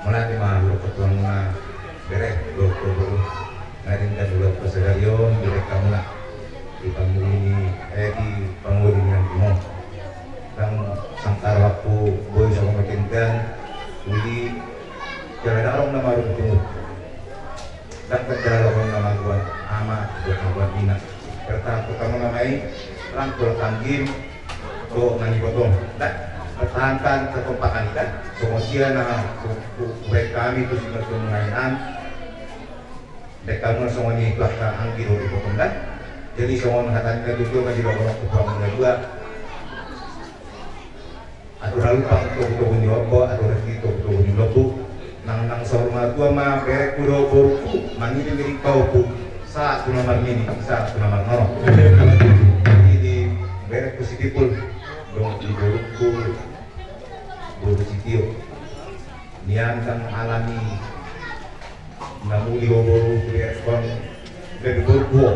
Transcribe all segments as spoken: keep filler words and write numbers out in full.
Mauliate ma dohot hamuna bere dohot boru na denggan, ulaon sadari on di bere hamuna di pangoli ni, eh, di pangoli ni anggimon. Ndang sangkar waktu boi songon denggan uli jala darong na maruntung. Ndang jala darong na maruntung ama dohot maruntung ina. Bertahan tu hamuna ma i, rangkul tanggim, dohot na nibotong. Dah, pertahankan kekompakan i, dah. Songon dia na hu-, hu-, hubaen hami tu si martemu nai an. Dek kamu songon i tu angka anggi dohot ibotong, dah. Jadi songon hata ni natuatua ma di dohot tu hamuna dua. Atur halumpang togutogu ni horbo, atur rejeki togutogu ni lombu. Nang, nang saur matua ma berengku dohot borungku, mangiring-iring pahompu, sahat tu na marnini, sahat tu na marnono. Jadi di berengku si Timbul dohot di borungku boru Sitio, nian ndang alani na muli ho boru tu berengkon, gabe borungku ho.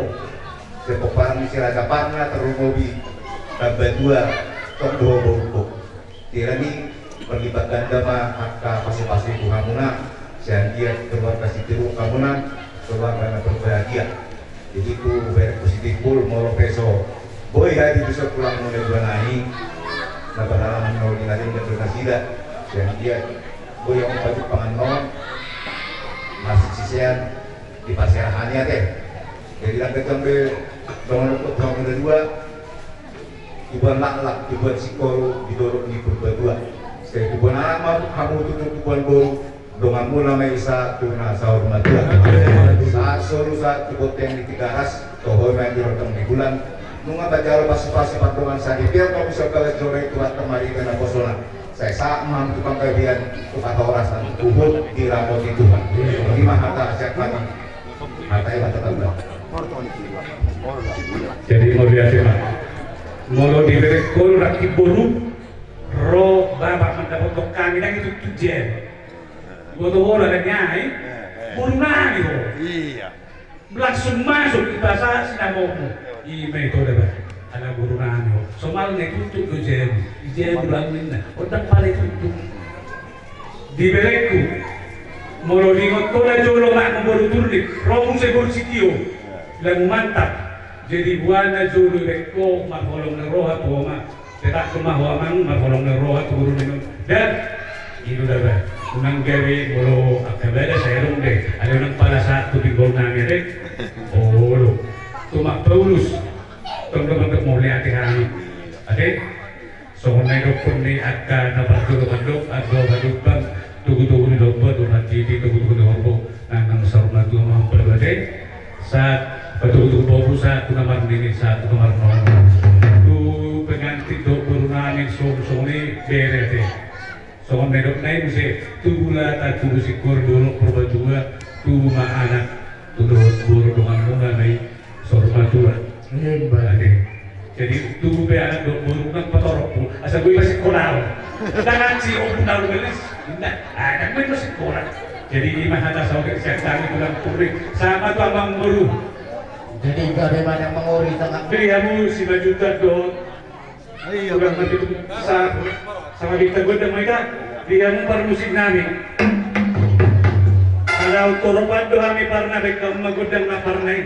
Sian pomparan ni si Raja Parna tarlumobi Tambatua tong do ho borungku. Tingki parlipat ganda ma angka pasupasu tu hamuna, sai anggiat keluarga sitiruon hamuna, keluarga na berbahagia. Jadi tu berengku si Timbul, molo pe so boi hami tu so tulang muna dua nai, na berhalangan na uli na denggan do nasida, sai anggiat boi hamu pajumpang annon, masisisean di parserahan i ate. Jadi ndang ganjang be dongan dohot hamuna dua, tubuan laklak, tubuan singkoru di dolok ni Purbatua. Sai tubuan anak ma hamu tutu tubuan boru, dongan muna ma i sahat tu na saur matua. Sahat solu sahat tu bontean ni Tigaras, toho ma i di rondang ni bulan. Nunga manjalo pasupasu pardongan sahali pe hamu sabagas joro i tu Tuhanta Marga Naposona. Sai sahat ma hamu tu panggabean, tu hatorasan, huhut diramoti Tuhan. I ma hata sian hami. Hata i ma hata tamba. Jadi mauliate ma. Molo di berengkon rangkib boru, ro bapak mandapothon hami, ndang itutu jam. Boto bola dan nyai. Boru nami ho. Iya. Langsung masuk di pasar sinamomu. I ma ito da ba. Ala boru nami ho. Somalna itutu do jam. Jam ulang ninna. Ondang pala itutu. Di berengku. Molo diingot ho na jolo ma boru Turnip. Ro muse boru Sitio. Lagu mantap. Jadi buana jolo berengku marholong ni roha tu ho ma. Tetap tu ma ho amang, marholong ni roha tu boru nami on. Dan, i do da ba. Unang gabe molo angka bada sai adong be. Alai unang pala sahat tu pinggol nami ate. Olo. Tu Mak Paulus. Tong do mandok mauliate hami. Ate? Songon na nidokkon ni angka na parjolo mandok, anggo pajumpang, togutogu ni lombu, atur hatiti, togutogu ni horbo, nang, nang saur matua ma hamu parbate. Sahat, patogutogu pahompu, sahat tu na marnini, sahat tu na marnono. Tu pengantin dohot boru nami, songon, songon i bere ate. Songon na nidok nai muse, tubu lata, tubu singkoru, dolok Purbatua, tubu ma anak, tu dohot boru dongan muna ma i saur matua. Ate. Jadi tubu pe anak dohot boru nang patorop hu. Asa boi masingkola ho. Tangan si ompu na uli belis. Inda, anak boi masingkola. Jadi i ma hata saotik sian hami tulang Turnip. Sahat ma tu amangboru. Jadi gabe ma na mangori tangah. Beri hamu simanjuntak dohot. Iya, tulang Turnip. Sa-, sama kita godang ma ita. Beri hamu parmusik nami. Ala toropan do hami parna, baen hamu ma gondang na parna i.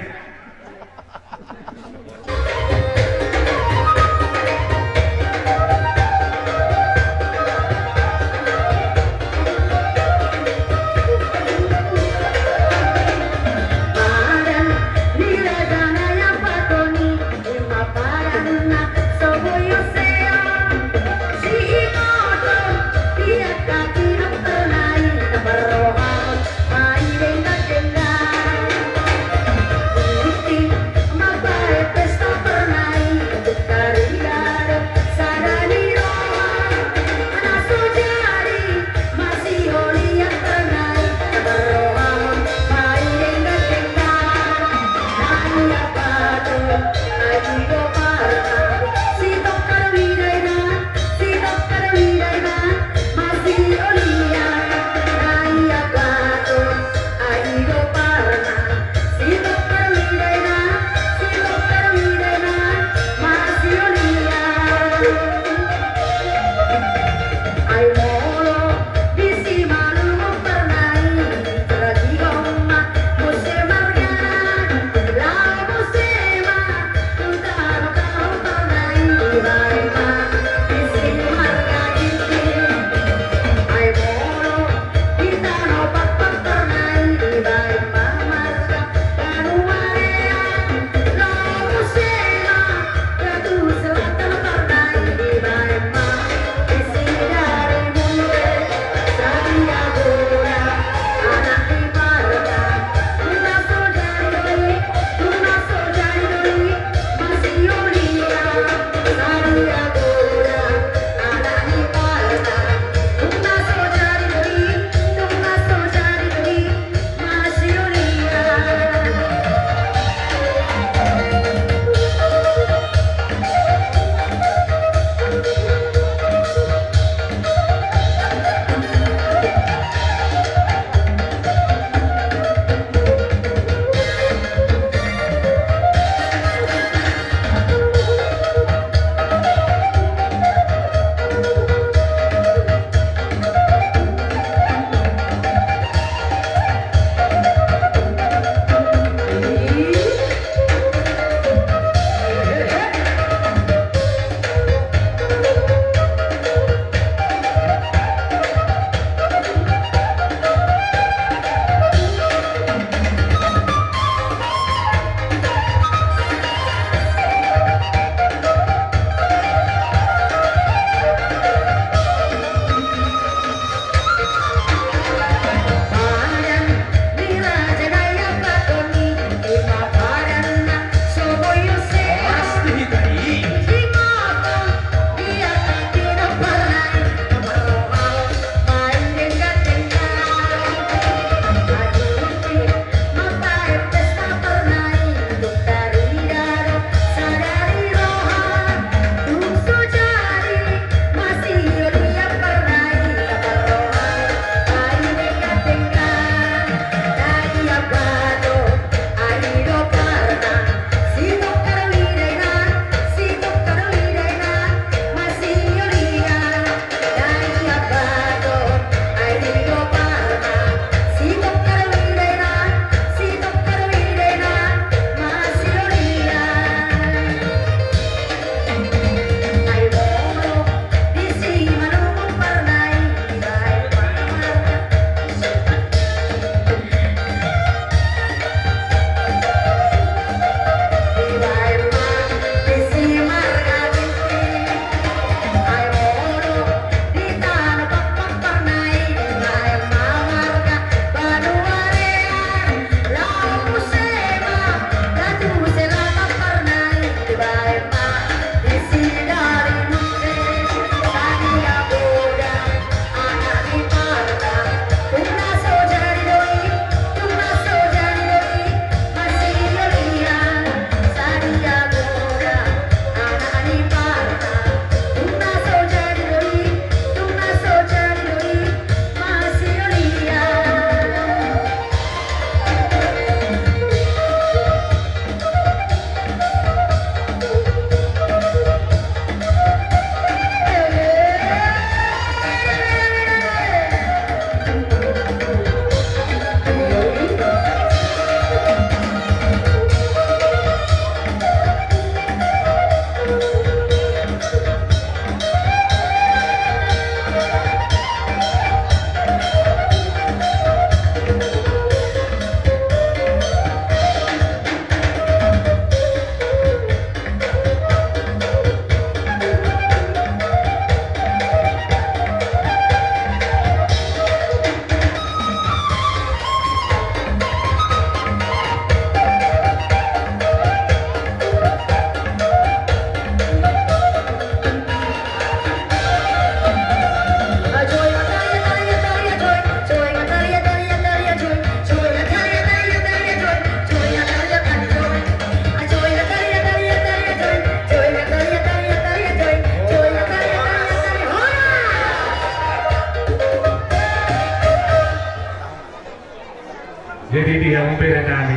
Jadi di hamu bere nami,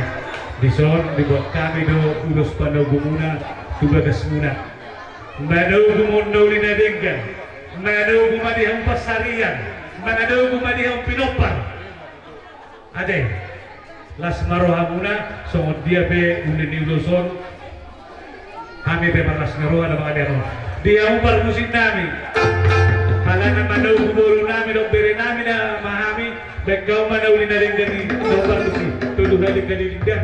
dison dibuat hami do ulos panogumuna tu bagasmuna. Manogu ma on na uli na denggan, manogu ma di hamu pansarian, manogu ma di hamu pinompar. Ate, las ma rohamuna, songon dia pe uli ni ulos on, hami pe marlas ni roha na mangalean on. Di hamu parmusik nami, halana manogu boru nami dohot bere nami nama hami, baen hamu ma na uli na denggan i dohot parmusik, tolu hali kali lidah.